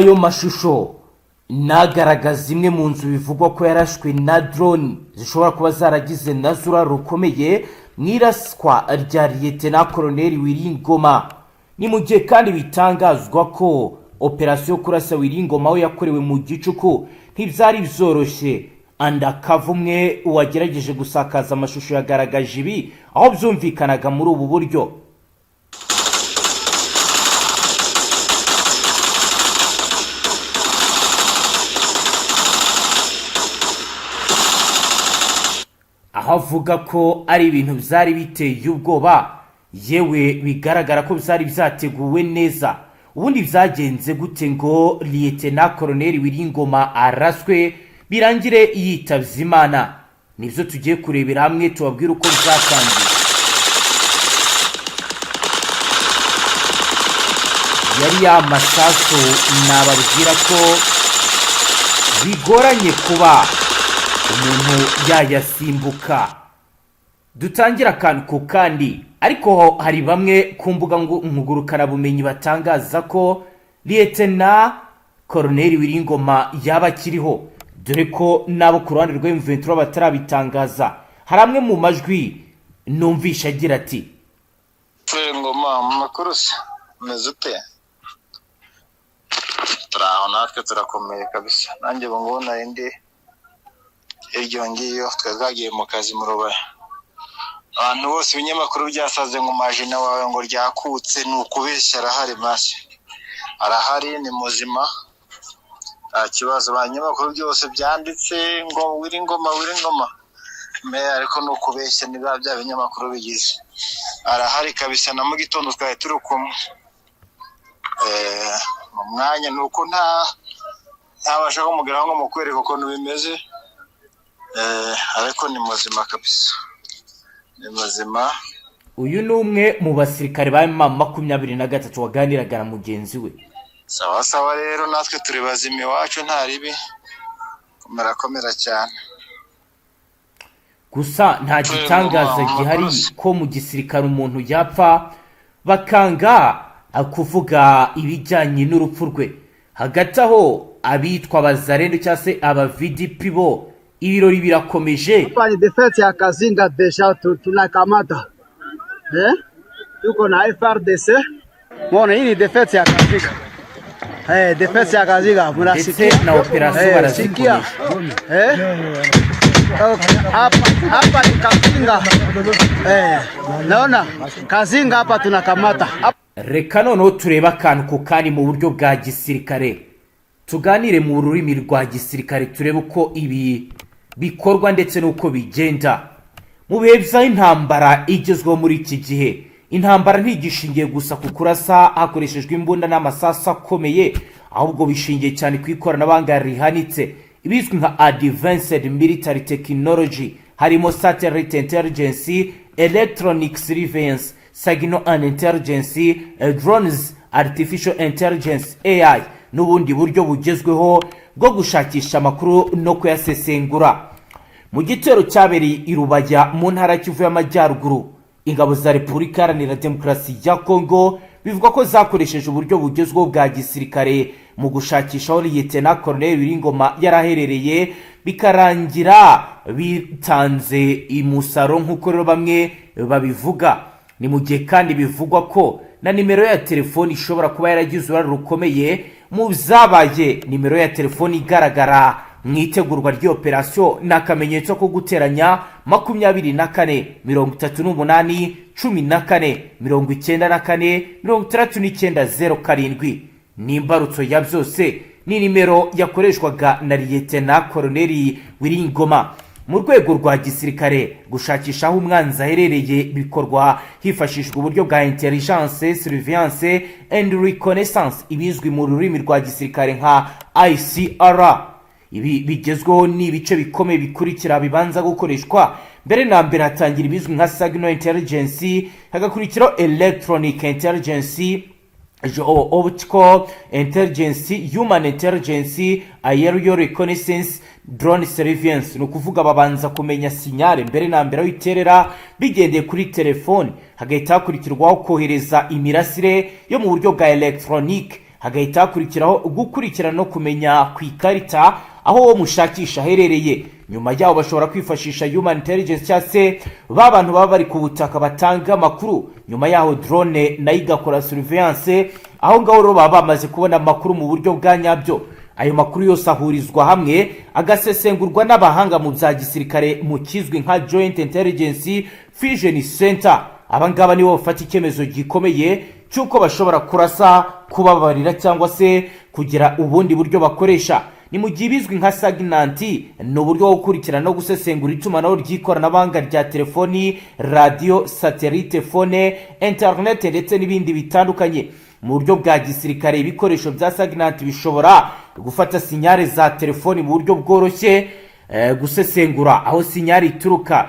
Ayo mashusho nagaragaza imwe mu nzu bivugwa ko yarashwe na drone zishobora kuba zaragize nazo uruhare rukomeye mu iraswa rya Liyetena Koroneri Willy Ngoma. Ni mu gihe kandi bitangazwa ko operasiyo yo kurasa Willy Ngoma we yakorewe mu gicuku, ntibyari byoroshye. Undercover umwe wagerageje gusakaza amashusho yagaragaje ibi, aho byumvikanaga muri ubu buryo. Aho avuga ko ari ibintu byari biteye ubwoba, yewe bigaragara ko byari byateguwe neza. Ubundi byagenze gute ngo Liyetena Koroneri Willy Ngoma araswe birangire yitabye Imana? Nibyo tugiye kurebera hamwe, tubabwire uko byatangiye. Yari ya masasu nababwira ko bigoranye kuba umuntu yayasimbuka. Dutangira akantu ku kandi, ariko hari bamwe ku mbuga ngurukanabumenyi batangaza ko Liyetena Koroneri Willy Ngoma yaba akiriho, dore ko n'abo ku ruhande rwa M23 batarabitangaza. Hari amwe mu majwi numvisha agira ati: Ngoma, mu makuru se umeze ute? Turi aho natwe turakomeye kabisa. Nanjye ubu ngubu nari ndi iryo ngiyo, twari twagiye mu kazi mu Rubaya. Abantu bose, ibinyamakuru byasaze ngo majina wawe ngo ryakutse, ni ukubeshya. Arahari masi, arahari, ni muzima, nta kibazo. Abanyamakuru byose byanditse ngo Willy Ngoma, Willy Ngoma me, ariko ni ukubeshya, niba bya binyamakuru bigize. Arahari kabisa, na mu gitondo twari turi kumwe. Mu mwanya ni uko ntabasha kumugeraho ngo mukwereke ukuntu bimeze, ariko ni muzima kabisa, ni muzima. Uyu ni umwe mu basirikare ba M23 waganiraga na mugenzi we. Sawa sawa rero, natwe turi bazima iwacu, nta ribi. Komera, komera cyane. Gusa nta gitangaza gihari ko mu gisirikare umuntu yapfa bakanga kuvuga ibijyanye n'urupfu rwe. Hagati aho, abitwa Abazarendo cyangwa se aba VDP bo ibirori birakomeje. Hapa ni défaite ya Kazinga, déjà tunakamata, eh? Tuko na FARDC. Mbona hii ni défaite ya Kazinga, eh, défaite ya Kazinga ndetse mnasikia na operasiyo sikia barazikomeje. Eh? Okay. Hapa hapa ni Kazinga, eh, naona Kazinga hapa tunakamata hapa. Reka noneho turebe akantu ku kandi mu buryo bwa gisirikare, tuganire mu rurimi rwa gisirikare, turebe uko ibi bikorwa ndetse n'uko bigenda mu bihe by'intambara igezweho muri iki gihe. Intambara ntigishingiye gusa ku kurasa hakoreshejwe imbunda n'amasasu akomeye, ahubwo bishingiye cyane ku ikoranabuhanga rihanitse, ibizwi nka advanced military technology, harimo satellite intelligence, electronic surveillance, signal and intelligence, drones, artificial intelligence, AI, n'ubundi buryo bugezweho bwo gushakisha amakuru no kuyasesengura. Mu gitero cyabereye i Rubaya mu ntara ya Kivu y'Amajyaruguru, ingabo za Repubulika Iharanira Demokarasi ya Kongo bivugwa ko zakoresheje uburyo bugezweho bwa gisirikare mu gushakisha aho Liyetena Koroneri Willy Ngoma yari aherereye, bikarangira bitanze umusaruro nk'uko rero bamwe babivuga. Ni mu gihe kandi bivugwa ko na nimero ya telefoni ishobora kuba yaragize uruhare rukomeye mu byabaye. Nimero ya telefoni igaragara mu itegurwa ry'operasiyo ni akamenyetso ko guteranya 24 38 14 94 69 07. Ni imbarutso ya byose, ni nimero yakoreshwaga na Liyetena Koroneri Willy Ngoma. Mu rwego rwa gisirikare, gushakisha aho umwanzi aherereye bikorwa hifashishwa uburyo bwa intelligence, surveillance and reconnaissance, ibizwi mu rurimi rwa gisirikare nka ISR. Ibi bigezweho ni ibice bikomeye bikurikira bibanza gukoreshwa. Mbere na mbere hatangira ibizwi nka signal intelligence, hagakurikiraho electronic intelligence, optical intelligence, human intelligence, aerial reconnaissance, drone surveillance. Ni ukuvuga babanza kumenya signal mbere na mbere aho iterera bigendeye kuri telefone, hagahita hakurikirwaho kohereza imirasire yo mu buryo bwa electronic. Hagahita hakurikiraho gukurikirana no kumenya ku ikarita aho uwo mushakisha aherereye. Nyuma yaho bashobora kwifashisha human intelligence, cyangwa se ba bantu baba bari ku butaka batanga amakuru. Nyuma yaho drone nayo igakora surveillance. Aho ngaho rero baba bamaze kubona amakuru mu buryo bwa nyabyo. Ayo makuru yose ahurizwa hamwe, agasesengurwa n'abahanga mu bya gisirikare mu kizwi nka Joint Intelligence Fusion Center. Aba ngaba nibo bafata icyemezo gikomeye cy'uko bashobora kurasa, kubabarira cyangwa se kugira ubundi buryo bakoresha. Ni mu gihe ibizwi nka SIGINT ni uburyo bwo gukurikirana no gusesengura itumanaho ry'ikoranabuhanga rya telefoni, radiyo, satellite phone, interineti ndetse n'ibindi bitandukanye. Mu buryo bwa gisirikare, ibikoresho bya SIGINT bishobora gufata signal za telefoni mu buryo bworoshye, gusesengura aho signal ituruka,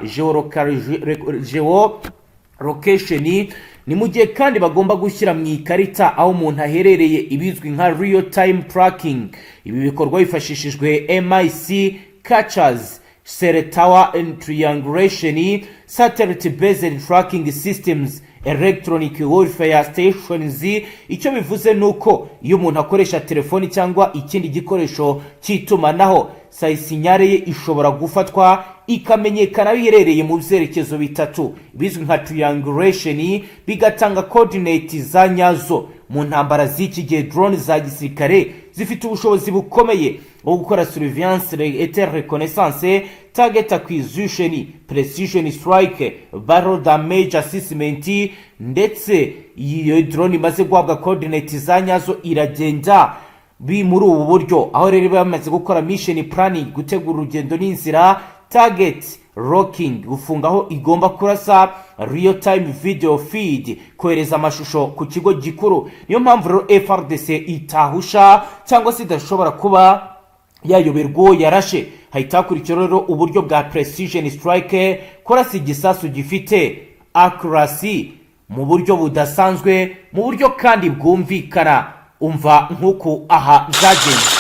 geolocation. Ni mu gihe kandi bagomba gushyira mu ikarita aho umuntu aherereye, ibizwi nka real time tracking. Ibi bikorwa hifashishijwe IMSI catchers, cell tower and triangulation, satellite based tracking systems, electronic warfare stations. Icyo bivuze ni uko iyo umuntu akoresha telefoni cyangwa ikindi gikoresho cy'itumanaho, signal ye ishobora gufatwa, ikamenyekana aho iherereye mu byerekezo bitatu, bizwi nka triangulation, bigatanga coordinate za nyazo. Mu ntambara z'iki gihe, drone za gisirikare zifite ubushobozi bukomeye bwo gukora surveillance et reconnaissance, target acquisition, precision strike, battle damage assessment. Ndetse iyo drone imaze guhabwa coordinate za nyazo, iragenda bi muri ubu buryo. Aho rero bamaze gukora mission planning, gutegura urugendo n'inzira, target locking, gufunga aho igomba kurasa, real time video feed, kohereza amashusho ku kigo gikuru. Niyo mpamvu rero FARDC itahusha cyangwa se idashobora kuba yayoberwa uwo yarashe. Hahita hakurikiraho rero uburyo bwa precision strike, kurasa igisasu gifite accuracy mu buryo budasanzwe, mu buryo kandi bwumvikana. Umva nk'uku aha byagenze.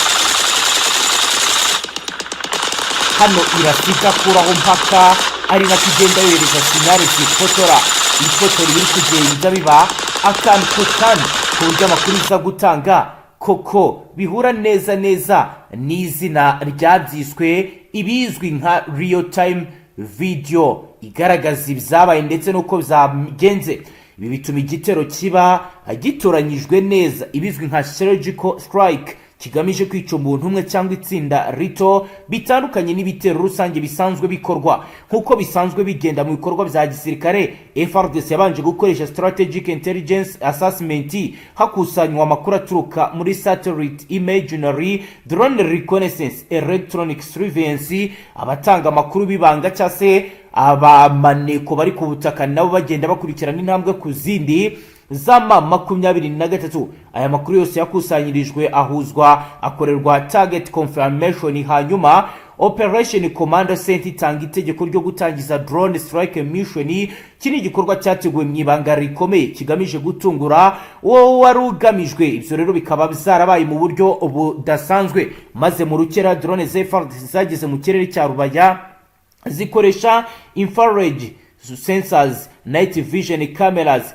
Hano irasa idakuraho mpaka, ari nako igenda yohereza signal zifotora, ifotora ibiri kugenda biba akantu ku kandi, ku buryo amakuru iza gutanga koko bihura neza neza n'izina ryabyiswe, ibizwi nka real time video igaragaza ibyabaye ndetse n'uko byagenze. Ibi bituma igitero kiba gitoranyijwe neza, ibizwi nka surgical strike, kigamije kwica umuntu umwe cyangwa itsinda rito, bitandukanye n'ibitero rusange bisanzwe bikorwa. Nk'uko bisanzwe bigenda mu bikorwa bya gisirikare, FARDC yabanje gukoresha strategic intelligence assessment, hakusanywa amakuru aturuka muri satellite imagery, drone reconnaissance, electronic surveillance. Abatanga amakuru b'ibanga cyangwa se abamaneko bari ku butaka nabo bagenda bakurikirana intambwe ku zindi z'ama 23. Aya makuru yose yakusanyirijwe, ahuzwa, akorerwa target confirmation, hanyuma Operation Command Center itanga itegeko ryo gutangiza drone strike mission. Iki ni igikorwa cyateguwe mu ibanga rikomeye, kigamije gutungura uwo wari ugamijwe. Ibyo rero bikaba byarabaye mu buryo budasanzwe, maze mu rukera drone za FARDC zageze mu kirere cya Rubaya, zikoresha infrared sensors, night vision cameras,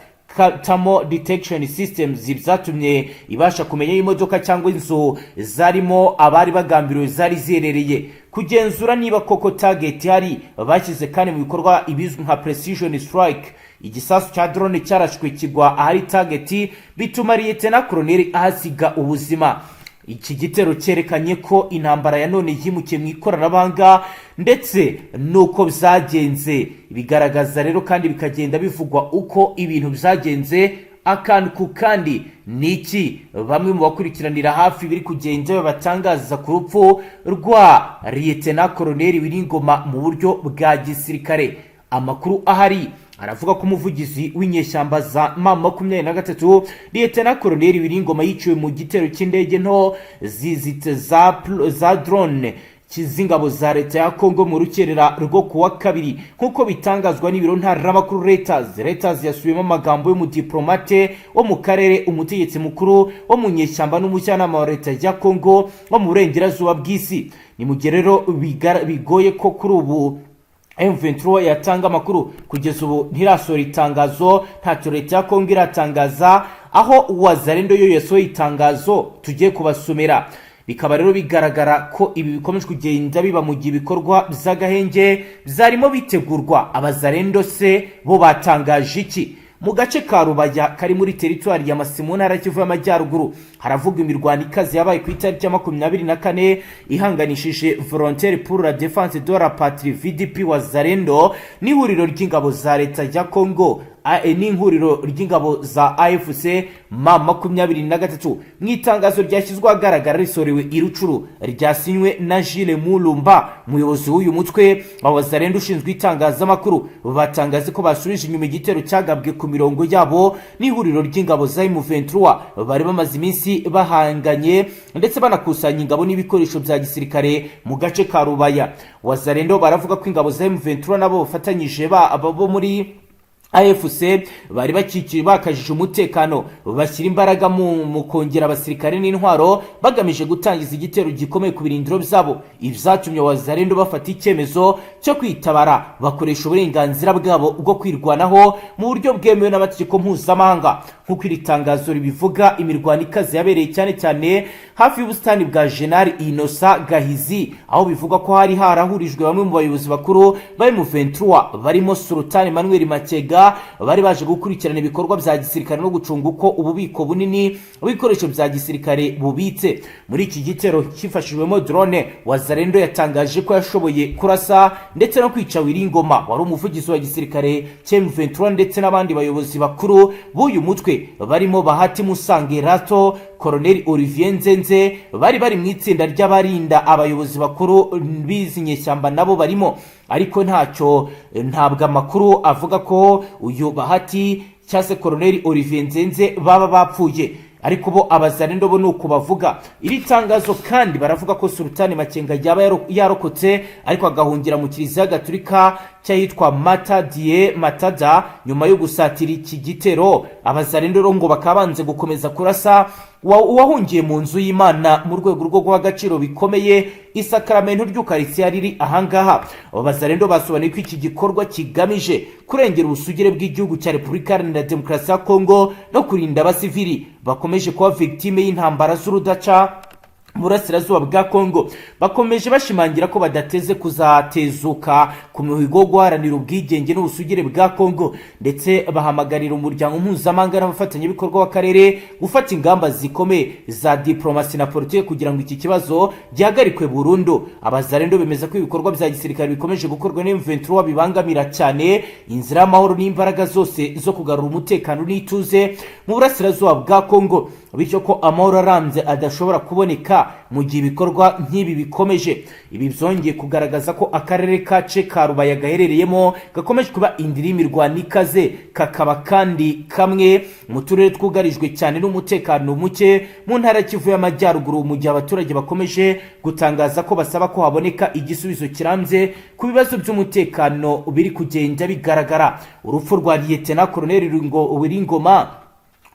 thermal detection systems. Byatumye ibasha kumenya imodoka cyangwa inzu zarimo abari bagambiriwe zari ziherereye, kugenzura niba koko target ihari. Bashyize kandi mu bikorwa ibizwi nka precision strike. Igisasu cya drone cyarashwe kigwa ahari target, bituma Lieutenant Colonel ahasiga ubuzima. Iki gitero cyerekanye ko intambara ya none yimukiye mu ikoranabuhanga, ndetse n'uko byagenze bigaragaza rero kandi bikagenda bivugwa uko ibintu byagenze akantu ku kandi. Ni iki bamwe mu bakurikiranira hafi biri kugenda batangaza ku rupfu rwa Lieutenant Colonel Willy Ngoma mu buryo bwa gisirikare? Amakuru ahari aravuga ko umuvugizi w'inyeshyamba za M23, Lieutenant Colonel Willy Ngoma, yiciwe mu gitero cy'indege nto zizitse za drone z'ingabo za leta ya Kongo mu rukerera rwo kuwa kabiri, nk'uko bitangazwa n'ibiro ntaramakuru Reuters. Reuters yasubiyemo amagambo y'umudiplomate wo mu karere, umutegetsi mukuru wo mu nyeshyamba n'umujyanama wa leta ya Kongo wo mu burengerazuba bw'isi. Ni mu gihe rero bigoye ko kuri ubu M23 yatanga amakuru. Kugeza ubu ntirasohora itangazo, ntacyo leta ya Kongo iratangaza, aho Wazalendo yo yasohoye itangazo tugiye kubasomera. Bikaba rero bigaragara ko ibi bikomeje kugenda biba mu gihe ibikorwa by'agahenge byarimo bitegurwa. Abazalendo se bo batangaje iki? Mu gace ka Rubaya kari muri teritwari ya Masisi mu ntara Kivu y'Amajyaruguru haravugwa imirwano ikaze yabaye ku itariki ya 24, ihanganishije Volontaires pour la Défense de la Patrie, VDP Wazalendo, n'ihuriro ry'ingabo za leta ya Congo n'ihuriro ry'ingabo za AFC M23. Mu itangazo ryashyizwe ahagaragara risorewe i Rutshuru, ryasinywe na Jules Mulumba, umuyobozi w'uyu mutwe wa Wazalendo ushinzwe itangazamakuru, batangaze ko basubije inyuma igitero cyagabwe ku mirongo yabo n'ihuriro ry'ingabo za M23 bari bamaze iminsi bahanganye, ndetse banakusanya ingabo n'ibikoresho bya gisirikare mu gace ka Rubaya. Wazalendo baravuga ko ingabo za M23 nabo bafatanyije bo muri AFC bari bakikiye bakajije umutekano, bashyira imbaraga mu kongera abasirikare n'intwaro, bagamije gutangiza igitero gikomeye ku birindiro byabo. Ibyatumye Wazalendo bafata icyemezo cyo kwitabara, bakoresha uburenganzira bwabo bwo kwirwanaho mu buryo bwemewe n'amategeko mpuzamahanga, nk'uko iri tangazo ribivuga. Imirwano ikaze yabereye cyane cyane hafi y'ubusitani bwa Jenerali Innocent Gahizi, aho bivugwa ko hari harahurijwe bamwe mu bayobozi bakuru ba M23 barimo Sultan Emmanuel Makega, bari baje gukurikirana ibikorwa bya gisirikare no gucunga uko ububiko bunini bw'ibikoresho bya gisirikare bubitse. Muri iki gitero cyifashishijwemo drone, Wazalendo yatangaje ko yashoboye kurasa ndetse no kwica Wiringoma wari umuvugizi wa gisirikare cya M23, ndetse n'abandi bayobozi bakuru b'uyu mutwe barimo Bahati Musange Rato, Colonel Olivier Nzenze, bari mu itsinda ry'abarinda abayobozi bakuru b'izi nyeshyamba, nabo barimo. Ariko ntacyo, ntabwo amakuru avuga ko uyu Bahati cyangwa se Colonel Olivier Nzenze baba bapfuye, ariko bo Abazalendo bo ni uko bavuga. Iri tangazo kandi baravuga ko Sultani Makenga yaba yarokotse, ariko agahungira mu kiliziya gatulika cy'ahitwa Matadie Matada nyuma yo gusatira iki gitero. Abazalendo rero ngo bakaba banze gukomeza kurasa uwahungiye mu nzu y'Imana mu rwego rwo guha agaciro bikomeye isakaramento ry'Ukaritsiya riri ahangaha. Abo Bazalendo basobanuye ko iki gikorwa kigamije kurengera ubusugire bw'igihugu cya Repubulika Iharanira Demokarasi ya Kongo no kurinda abasivili bakomeje kuba victime y'intambara z'urudaca mu burasirazuba bwa Kongo. Bakomeje bashimangira ko badateze kuzatezuka ku mihigo wo guharanira ubwigenge n'ubusugire bwa Kongo, ndetse bahamagarira umuryango mpuzamahanga n'abafatanyabikorwa b'akarere gufata ingamba zikomeye za diplomasi na politiki kugira ngo iki kibazo gihagarikwe burundu. Abazalendo bemeza ko ibikorwa bya gisirikare bikomeje gukorwa na M23 bibangamira cyane inzira y'amahoro n'imbaraga zose zo kugarura umutekano n'ituze mu burasirazuba bwa Kongo, bityo ko amahoro arambye adashobora kuboneka mu gihe ibikorwa nk'ibi bikomeje. Ibi byongeye kugaragaza ko akarere kace ka Rubaya gaherereyemo gakomeje kuba indiri y'imirwano ikaze, kakaba kandi kamwe mu turere twugarijwe cyane n'umutekano muke mu ntara ya Kivu y'Amajyaruguru, mu gihe abaturage bakomeje gutangaza ko basaba ko haboneka igisubizo kirambye ku bibazo by'umutekano biri kugenda bigaragara. Urupfu rwa Liyetena Koroneli Wiringoma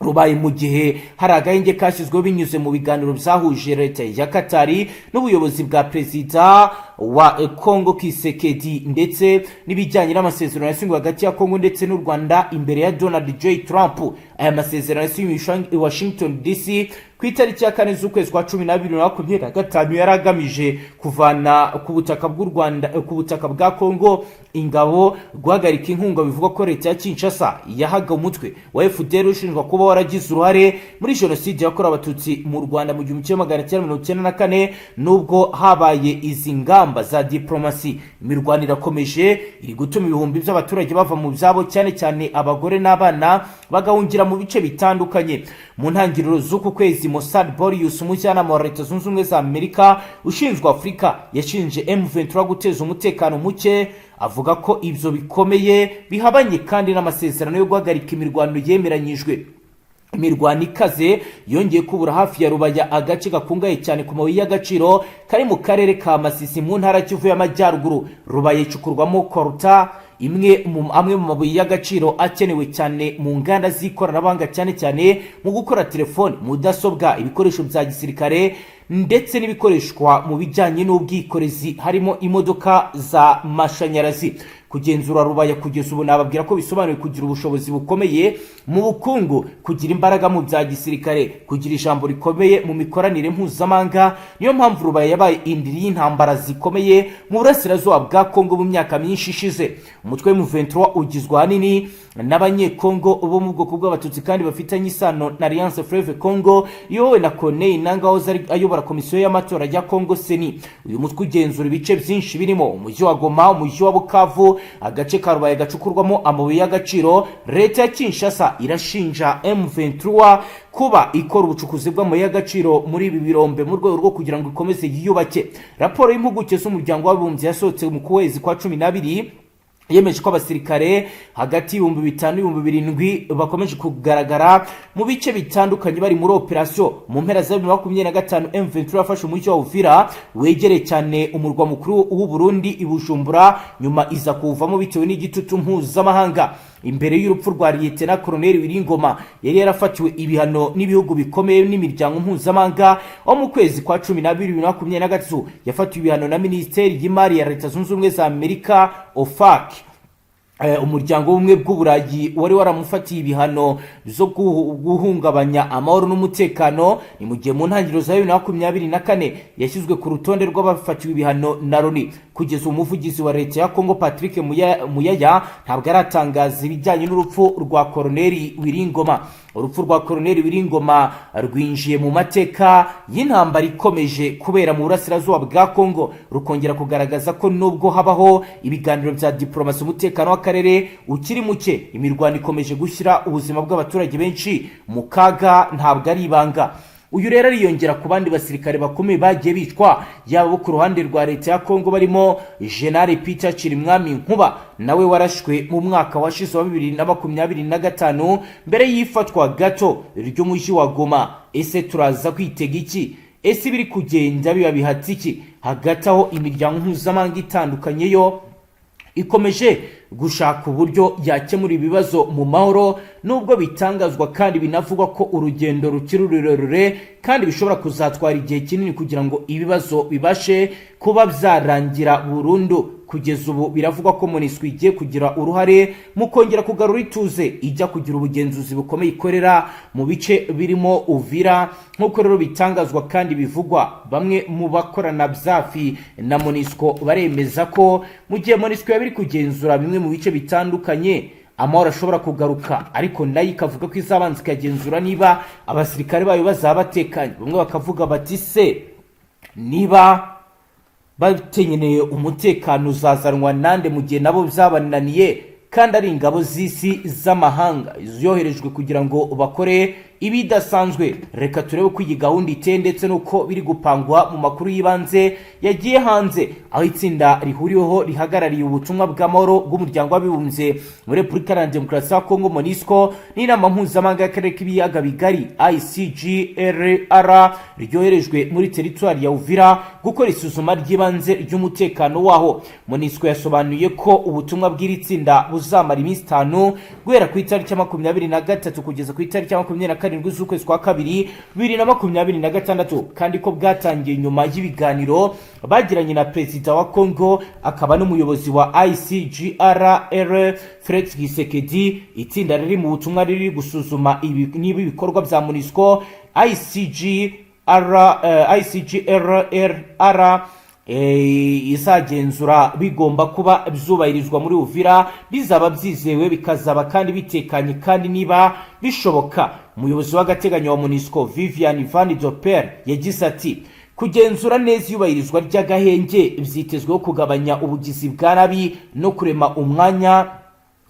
rubaye mu gihe hari agahenge kashyizweho binyuze mu biganiro byahuje leta ya Katari n'ubuyobozi bwa perezida wa Kongo Tshisekedi, ndetse n'ibijyanye n'amasezerano yasinywe hagati ya Kongo ndetse n'u Rwanda imbere ya Donald J Trump. Aya masezerano yasinywe i Washington DC ku itariki ya 4 z'ukwezi kwa 12 2025, yari agamije kuvana ku butaka bw'u Rwanda, ku butaka bwa Kongo ingabo, guhagarika inkunga bivugwa ko leta ya Kinshasa yahaga umutwe wa FDLR ushinjwa kuba waragize uruhare muri jenoside yakorewe Abatutsi mu Rwanda mu 1994. Nubwo habaye izi ngamba za diplomasi, imirwano irakomeje, iri gutuma ibihumbi by'abaturage bava mu byabo, cyane cyane abagore n'abana, bagahungira mu bice bitandukanye. Mu ntangiriro z'uku kwezi, Massad Boulos, umujyanama wa Leta Zunze Ubumwe za Amerika ushinzwe Afurika, yashinje M23 guteza umutekano muke, avuga ko ibyo bikomeye bihabanye kandi n'amasezerano yo guhagarika imirwano yemeranyijwe. Imirwano ikaze yongeye kubura hafi ya Rubaya, agace gakungahaye cyane ku mabuye y'agaciro kari mu karere ka Masisi mu ntara Kivu y'Amajyaruguru. Rubaya icukurwamo coltan, imwe mu amwe mu mabuye y'agaciro akenewe cyane mu nganda z'ikoranabuhanga, cyane cyane mu gukora telefoni, mudasobwa, ibikoresho bya gisirikare ndetse n'ibikoreshwa mu bijyanye n'ubwikorezi, harimo imodoka za mashanyarazi. Kugenzura Rubaya kugeza ubu nababwira ko bisobanuye kugira ubushobozi bukomeye mu bukungu, kugira imbaraga mu bya gisirikare, kugira ijambo rikomeye mu mikoranire mpuzamahanga. Niyo mpamvu Rubaya yabaye indiri y'intambara zikomeye mu burasirazuba bwa Kongo mu myaka myinshi ishize. Umutwe M23 ugizwe ahanini n'Abanyekongo bo mu bwoko bw'Abatutsi kandi bafitanye isano na Alliance Fleuve Congo iyobowe na Corneille Nangaa wahoze ari ayobora komisiyo y'amatora ya Congo, CENI. Uyu mutwe ugenzura ibice byinshi birimo umujyi wa Goma, umujyi wa Bukavu, agace ka Rubaya gacukurwamo amabuye y'agaciro. Leta ya Kinshasa irashinja M23 kuba ikora ubucukuzi bw'amabuye y'agaciro muri ibi birombe mu rwego rwo kugira ngo ikomeze yiyubake. Raporo y'impuguke z'Umuryango w'Abibumbye yasohotse mu kwezi kwa 12 yemeje ko abasirikare hagati y'5,000 n'ib7,000 bakomeje kugaragara mu bice bitandukanye bari muri operasiyo. Mu mpera za 2025, M23 yafashe umujyi wa Uvira wegereye cyane umurwa mukuru w'u Burundi i Bujumbura, nyuma iza kuwuvamo bitewe n'igitutu mpuzamahanga. Imbere y'urupfu rwa Liyetena Koloneli Willy Ngoma, yari yarafatiwe ibihano n'ibihugu bikomeye n'imiryango mpuzamahanga, wo mu kwezi kwa 12 2023 yafatiwe ibihano na Minisiteri y'Imari ya Leta Zunze Ubumwe za Amerika, OFAC. Umuryango w'Ubumwe bw'Uburayi wari waramufatiye ibihano zo guhungabanya amahoro n'umutekano. Ni mu gihe mu ntangiriro za 2024 yashyizwe ku rutonde rw'abafatiwe ibihano na Loni. Kugeza umuvugizi wa leta ya Congo, Patrick Muyaya, ntabwo aratangaza ibijyanye n'urupfu rwa Koroneli Willy Ngoma. Urupfu rwa Koroneli Willy Ngoma rwinjiye mu mateka y'intambara ikomeje kubera mu burasirazuba bwa Congo, rukongera kugaragaza ko nubwo habaho ibiganiro bya diplomasi, umutekano w'akarere ukiri muke. Imirwano ikomeje gushyira ubuzima bw'abaturage benshi mu kaga, ntabwo ari ibanga. Uyu rero ariyongera ku bandi basirikare bakomeye bagiye bicwa, yaba bo ku ruhande rwa leta ya Kongo barimo General Peter Chirimwami Nkuba, nawe warashwe mu mwaka washize wa 2025 mbere y'ifatwa gato ry'umujyi wa Goma. Ese turaza kwitega iki? Ese ibiri kugenda biba bihatse iki? Hagati aho, imiryango mpuzamahanga itandukanye yo ikomeje gushaka uburyo yakemura ibibazo mu mahoro, nubwo bitangazwa kandi binavugwa ko urugendo rukiri rurerure kandi bishobora kuzatwara igihe kinini kugira ngo ibibazo bibashe kuba byarangira burundu. Kugeza ubu biravugwa ko MONUSCO igiye kugira uruhare mu kongera kugarura ituze, ijya kugira ubugenzuzi bukomeye ikorera mu bice birimo Uvira. Nk'uko rero bitangazwa kandi bivugwa, bamwe mu bakorana byafi na MONUSCO baremeza ko mu gihe MONUSCO yaba iri kugenzura bimwe mu bice bitandukanye, amahoro ashobora kugaruka, ariko nayo ikavuga ko izabanza ikagenzura niba abasirikare bayo bazaba batekanye. Bamwe bakavuga bati: "Se niba batenyeneye, umutekano uzazanwa nande mu gihe nabo byabananiye, kandi ari ingabo z'isi z'amahanga zoherejwe kugira ngo bakore ibidasanzwe?" Reka turebe uko iyi gahunda iteye ndetse n'uko biri gupangwa mu makuru y'ibanze yagiye hanze, aho itsinda rihuriweho rihagarariye ubutumwa bw'amahoro bw'Umuryango w'Abibumbye muri Repubulika Iharanira Demokarasi ya Kongo, MONUSCO, n'Inama Mpuzamahanga y'Akarere k'Ibiyaga Bigari, ICGLR, ryoherejwe muri teritwari ya Uvira gukora isuzuma ry'ibanze ry'umutekano waho. MONUSCO yasobanuye ko ubutumwa bw'iri tsinda buzamara iminsi 5, guhera ku itariki ya 23 kugeza ku itariki ya 27 z'ukwezi kwa kabiri 2026, kandi ko bwatangiye nyuma y'ibiganiro bagiranye na perezida wa Congo akaba n'umuyobozi wa ICGLR, Felix Tshisekedi. Itsinda riri mu butumwa riri gusuzuma niba ibikorwa bya MONUSCO, ICGR, ICGLR izagenzura bigomba kuba byubahirizwa muri Uvira, bizaba byizewe, bikazaba kandi bitekanye, kandi niba bishoboka. Umuyobozi w'agateganyo wa MONUSCO, Vivian Van Doper, yagize ati: "Kugenzura neza iyubahirizwa ry'agahenge byitezweho kugabanya ubugizi bwa nabi no kurema umwanya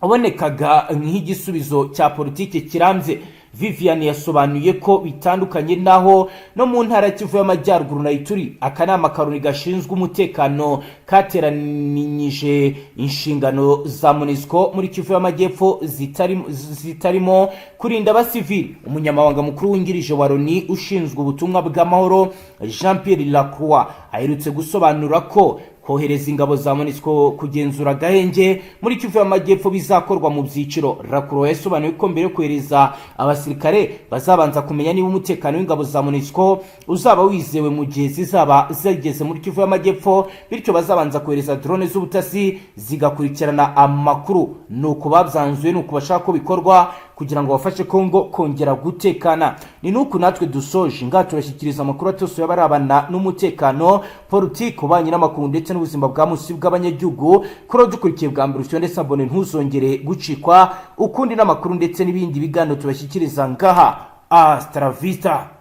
wabonekaga nk'igisubizo cya politiki kirambye." Vivian yasobanuye ko bitandukanye naho no mu ntara ya Kivu y'Amajyaruguru na Ituri, akanama ka Loni gashinzwe umutekano kateranyije inshingano za MONUSCO muri Kivu y'Amajyepfo zitarimo kurinda abasivili. Umunyamabanga mukuru wungirije wa Loni ushinzwe ubutumwa bw'amahoro, Jean Pierre Lacroix, aherutse gusobanura ko Kohereza ingabo za MONUSCO kugenzura agahenge muri Kivu y'Amajyepfo bizakorwa mu byiciro. Lacroix yasobanuye ko mbere yo kohereza abasirikare bazabanza kumenya niba umutekano w'ingabo za MONUSCO uzaba wizewe mu gihe zizaba zigeze muri Kivu y'Amajyepfo, bityo bazabanza kohereza drone z'ubutasi zigakurikirana amakuru. Ni uko babyanzuye, ni uko bashaka ko bikorwa kugira ngo bafashe Kongo kongera gutekana. Ni nuku natwe dusoje ngaha, turashyikiriza amakuru atose y'abarabana n'umutekano, politiki, ububanyi n'amakungu ndetse n'ubuzima bwa munsi bw'abanyagihugu. Kuri dukurikiye bwa mbere, ushyire ndetse abone, ntuzongere gucikwa ukundi n'amakuru ndetse n'ibindi biganiro tubashyikiriza ngaha. Hasta la vista.